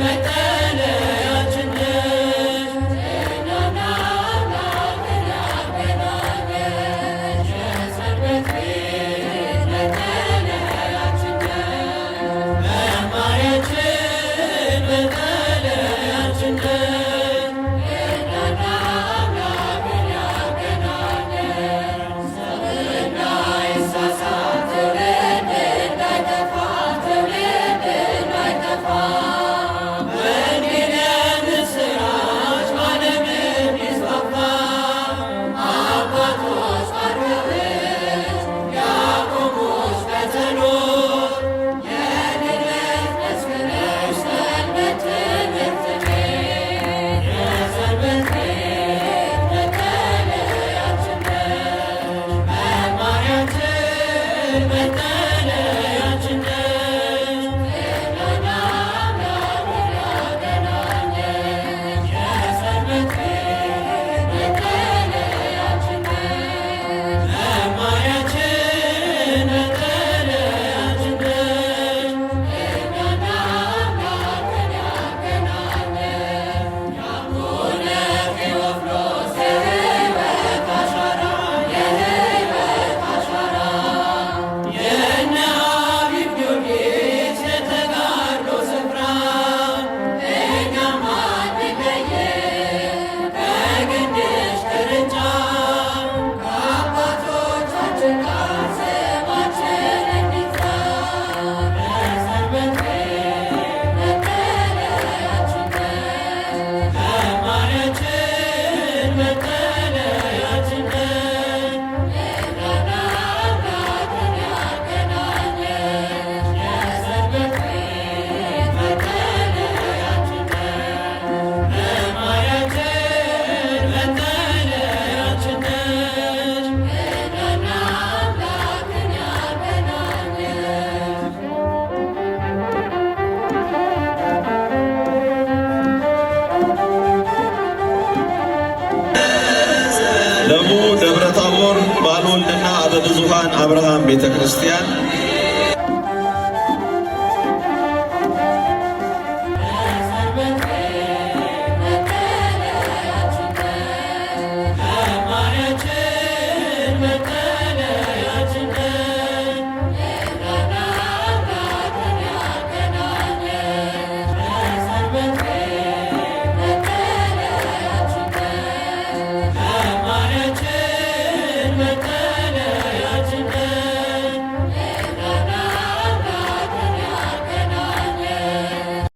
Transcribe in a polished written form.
መጠለያችን ነሽ። እኛና አምላክን ያገናኘሽ የሰንበት ቤት መጠለያችን ነሽ። መማሪያችን መጠለያችን ነሽ። እኛና አምላክን ያገናኘሽ ሰው እንዳይሳሳት ትውልድ እንዳይጠፋ ትውልድ እንዳይጠፋ ወንጌለ ምስራች ዓለም እንዲስፋፋ አባቶች ባርከውሽ ያቆሙሽ በጸሎት የድነት መስክ ሰንበት ትምህርት ቤት የሰንበት ቤት መጠለያችን ነሽ። መማሪያችን መጠለያችን ነሽ። እኛና አምላክን ያገናኘሽ የሰንበት ቤት መጠለያችን ነሽ። መማሪያችን መጠለያችን ነሽ። እኛና አምላክን ያገናኘሽ የአቡነ ቴዎፍሎስ የሕይወት አሻራ የሕይወት አሻራ የእነ አቢብ ጊዮርጊስ የተጋድሎ ስፍራ እኛም አንለይም ከግንድሽ ቅርንጫፍ ከአባቶቻችን ጋር ስማችን እንዲጻፍ የሰንበት ቤት መጠለያችን ነሽ። መማሪያችን መጠለያችን ነሽ። እኛና አምላክን ያገናኘሽ የሰንበት ቤት መጠለያችን ነሽ። መማሪያችን መጠለያችን ነሽ። እኛና አምላክን ያገናኘሽ። ለቡ ደብረ ታቦር ባልወልድና አበ ብዙኃን አብርሃም ቤተ ክርስቲያን። የሰንበት ቤት መጠለያችን ነሽ። መማሪያችን መጠለያችን ነሽ። እኛና አምላክን ያገናኘሽ የሰንበት ቤት መጠለያችን ነሽ። መማሪያችን መጠለያችን